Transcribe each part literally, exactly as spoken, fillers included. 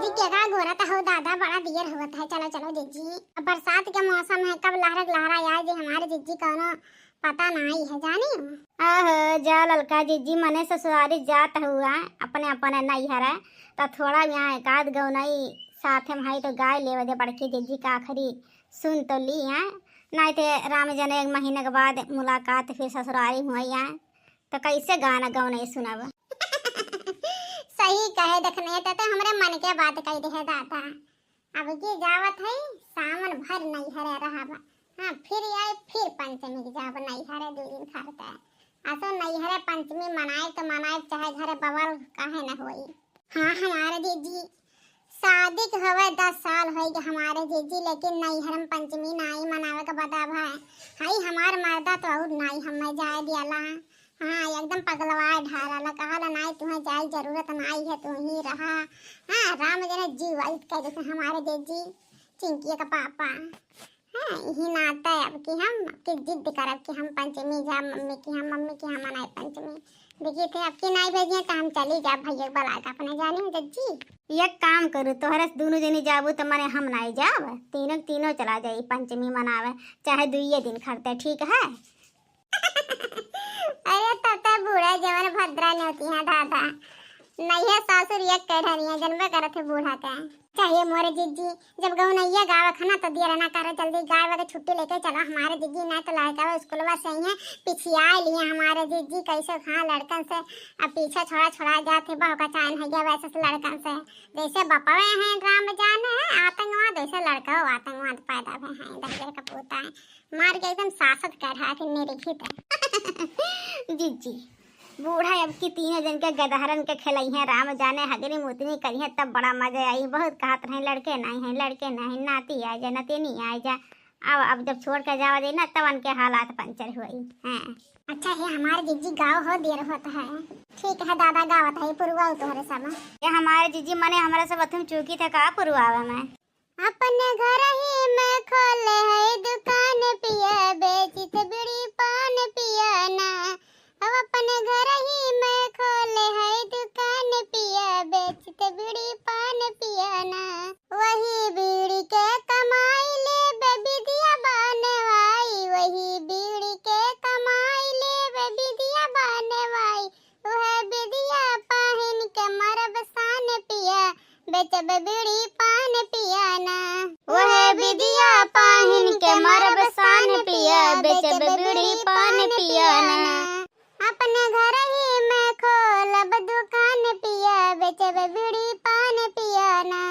ठीक है, का गोरा तो हो दादा, बड़ा देर होत है। चलो, चलो जिज्जी, अब बरसात के मौसम है, कब लहरक लहरा आए जे हमारे जिज्जी, कौनो पता नाई है, जानी हो। आहो, जा ललका जिज्जी, मने ससुरारी जात हुआ अपने, अपने नैहर, तो थोड़ा यहाँ एक आध गौनई साथे में है तो गाय लेवे दे बड़की जिज्जी का आखिरी सुन तो ली आए, नाई ते राम जने एक महीने के बाद मुलाकात फिर ससुरारी हुई आए, तो कैसे गाना गौनई सुनावा? सही कहे, देखने ते, ते हमरे मन के बात कह दे है दादा। अब की जावत है, सावन भर नैहरे रहब। हाँ, फिर आए, फिर पंचमी के जाब नैहरे दो दिन खरते। असो नैहरे पंचमी मनाए तो मनाए, चाहे घरे बवाल काहे न होई। हाँ, हमारे जिज्जी, शादी के हवे दस साल होई गए हमारे जिज्जी, लेकिन नैहर में पंचमी नाई मनावे के बदा भाई। हाई हमार मर्दा तो और नाई हमें जाए दियाला। हाँ, एकदम पगलवाए ढाला, कहला नाई तुम्हें जाए जरूरत नाई है, तू ही रहा। हाँ, राम जने जीव आई कह देते हमारे जिज्जी, चिंकिया का पापा। हाँ, यही नाते अब कि हम कि जिद करब कि हम पंचमी जा मम्मी की, हम मम्मी की हम मनाए पंचमी। देखिए थे अब की नाई भेजिए तो हम चली जाब भैया के बुला के अपने, जानी हो जिज्जी। एक काम करू, तोहरे से दोनों जनी जाबू तो मने हम नाई जाब, तीनों के तीनों चला जाई पंचमी मनावे, चाहे दुइये दिन खरते, ठीक है? अरे तब तक बूढ़ा जवन भद्रा नहीं होती है दादा, नहीं है सासुर एक कह रही है, जनबे करत है बूढ़ा का। चाहिए मोरे जिज्जी, जब गौनैया गावे खाना तो दिया रहना करे, जल्दी गावे के छुट्टी लेके चलो हमारे जिज्जी, नहीं तो लड़का स्कूलवा से ही है पिछिया लिए हमारे जिज्जी, कैसे हाँ लड़कन से अब पीछे छोड़ा छोड़ा जाते, बहु का चाइन है गया वैसे से लड़कन से, जैसे बपवे हैं राम जाने हैं आतंकवाद, वैसे लड़का आतंकवाद पैदा हुए हैं, दहिजर का पोता है, मार के एकदम सासत कढ़ा के निरीक्षित है। जिज्जी, बूढ़ा अब की तीनों जन के गदहरन के खेलई है, राम जाने हगरी मुतनी करी है, तब बड़ा मजा आई। बहुत कहत रहे लड़के नहीं है, लड़के नहीं, नाती आ जा, नतीनी आ जा। अब, अब जब छोड़ के जावा दे ना, तब उनके हालात पंचर हुई हैं। अच्छा है हमारे जिज्जी गाँव हो देर होत है। ठीक है दादा, गावत है पुरवाऊ तोहरे सब। ये हमारे जिज्जी मने हमारे सब अथुम चूकी थे का पुरवावे में। अपने घर ही में खोले है दुकान पिया, बेचित बीड़ी पान पिया ना। अब अपने घर ही में खोले है दुकान पिया, बेचित बीड़ी पान पिया ना। वही बीड़ी के कमाई लेबे बिदिया बनवाई, वही बीड़ी के कमाई लेबे बिदिया बनवाई। उहे बिदिया पाहिन के मरब सान पिया, बेचब बीड़ी पान पिया ना। उहे बिदिया पाहिन के मरब सान पिया, बेचब बीड़ी पान पिया ना। अपने घर ही में खोलब दुकान पिया, बेचब बीड़ी पान पिया ना।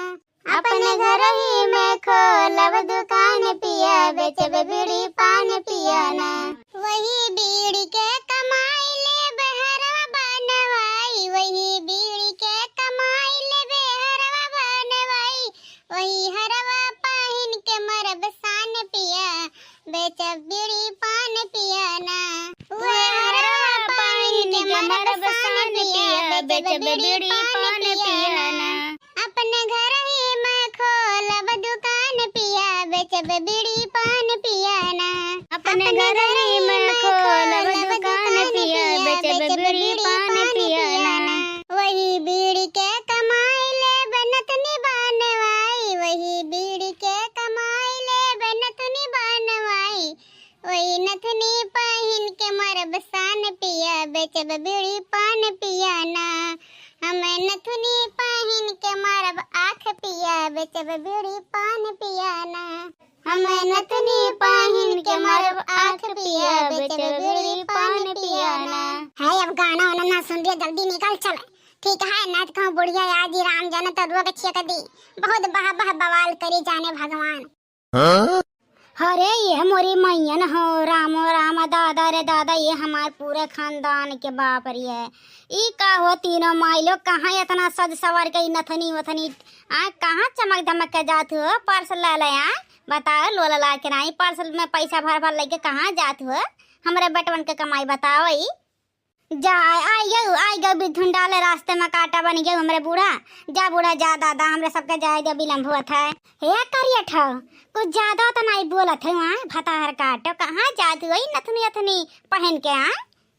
अपने घर ही में खोलब दुकान पिया, बेचब बीड़ी पान पिया ना। वही बीड़ी के कमाई लेब हरवा बनवाई, वही बीड़ी के कमाई लेब हरवा बनवाई। वही हरवा पाहिन के मरब सान पिया, बेचब बीड़ी पान पिया ना। उहे हरवा पाहिन के मरब सान पिया, बेचब बीड़ी पान पिया ना। अपने घर ही में खोलब दुकान पिया, बेचब बीड़ी पान पिया ना। अपने घर ही में खोलब दुकान पिया, बेचब बीड़ी पान पिया ना। वही बीड़ी के कमाई लेब नथनी बनवाई, वही बीड़ी के कमाई लेब नथनी बनवाई। वही नथनी पाहिन के मरब सान पिया, बेचब बीड़ी पान पिया ना। हम नथनी पाहिन के मरब आँख पिया, बेचब बीड़ी पान पिया ना। हम नथनी पाहिन के मरब आँख पिया, बेचब बीड़ी पान पिया ना। है अब गाना वाना ना सुन रही, जल्दी निकल चल। ठीक है, ना तो कहूँ बुढ़िया आजी राम जाने तो रोक छिया कर दी। बहुत बह बह बवाल करी जाने भगवान। हाँ? अरे ये मोरी मैयन हो, रामो राम, दादा रे दादा, ये हमार पूरे खानदान के बाप रे है। ई का हो तीनों माई लोग, कहाँ इतना सज सवर के ई नथनी वथनी, आ कहाँ चमक धमक के जात हो? पर्स ले ले आ, बताओ लोला ला के नाई, पर्स में पैसा भर भर लेके कहाँ जात हो? हमरे बेटवन के कमाई बताओ ई। जा, आई गयो, आई गयो, बिधुन डाले रास्ते में काटा बन गयो हमरे बूढ़ा। जा बूढ़ा, जा दादा, हमरे सबके जाए दे, विलम्ब होत है। हे करिया ठो, कुछ ज्यादा तो नहीं बोलत है वहाँ, भतार काटो, कहाँ जात हुई नथनी अथनी पहन के, हाँ?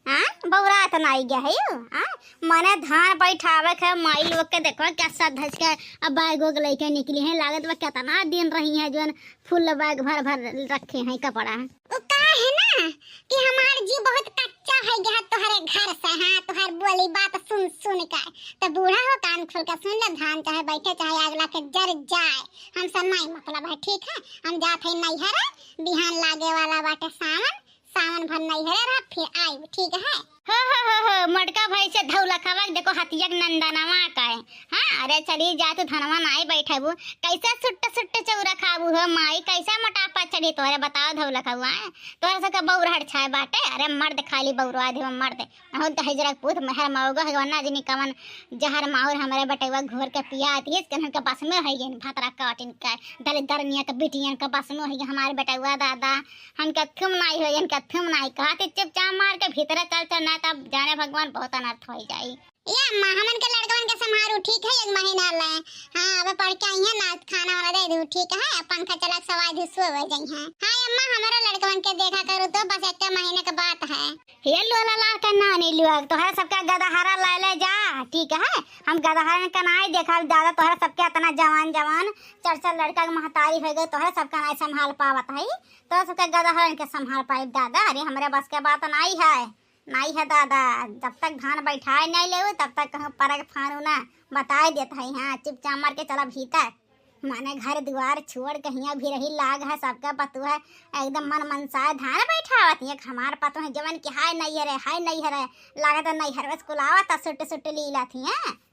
हाँ, बौरात ना आई गया है यू, हाँ? मने धान बैठावे के माई लोग के देखो, कैसा धस के अब बैग वैग लेके निकली है, लागत बा कितना दिन रही है जौन फुल बैग भर भर रखे हैं कपड़ा। वो का है ना कि हमार जी बहुत कच्चा है गया तोहरे घर से, हाँ, तोहर बोली बात सुन सुन के। तो बूढ़ा हो, कान खोल के सुन ले, धान चाहे बैठे चाहे आग ला के जर जाए, हमसे नहीं मतलब है, ठीक है? हम जात है नैहरे, बिहान लागे वाला बाटे सावन, सावन भर नैहरे रह, फिर आइब, ठीक है? हो, हो, हो, हो, मोटका भाई से धौला खावा, देखो हथिया के नंदनवा का है। हाँ, अरे चली जा तू, धनवा नाई बैठबू, कैसे सुट्ट सुट्ट चौरा खाबू हो माई, कैसे मोटापा चढ़ी तोहरे, बताओ धौला खावा है। तोहरे सबके बौर हट छाए बाटे, अरे मर्द खाली बौरवा देव मर्द। अहो दहिजरा के पूत मेहर मौगा है, वरना जिनी कवन जहर माहुर हमरे बेटवा घोर के पिया आती है, इसके हमके बस में है ये भतरा काटिन का, दलिद्र निया के बिटियन के बस में है ये हमारे बेटवा दादा। हमके थुम नाई हो, इनके थुम नाई कहत ही चुपचाप मार के भीतर चल चल, ना तब जाने भगवान बहुत अनर्थ हो जाई। ए अम्मा, हमन के लड़कवन के संभारू, ठीक है, एक महीना ले। हाँ, अब पढ़ के आई है ना, खाना वाना दे दू, ठीक है, अब पंखा चला के सवाई दी, सोए जाई है। हाँ अम्मा, हमारा लड़कवन के देखा करू तो, बस एक महीने के बात है। हे लोला लाल के नानी लोग, तोहरा सबका गदहरा ले ले जा, ठीक है, हम गदहरन के नाई देखब दादा, तोहरा सबके इतना जवान जवान चार चार लड़का के महतारी हो गई, तोहरा सबका नाई संभाल पावत है, तोहरा सबके गदहरन के संभाल पाइब दादा। अरे हमरे बस के बात नाई है, नाई है दादा, जब तक धान बैठाए नहीं लेऊ तब तक कहूँ परग फानू ना, बताए देत है। हाँ, चुपचाप मार के चला भीतर, माने घर दुआर छोड़ के हियाँ भी रही लाग है सबके पतु है, एकदम मन मनसाए धान बैठावत है। हमार पतु है जवन कि हाय नैहरे, हाय नैहरे, लागत है नैहर में कुलावत सुट सुट लीलत है।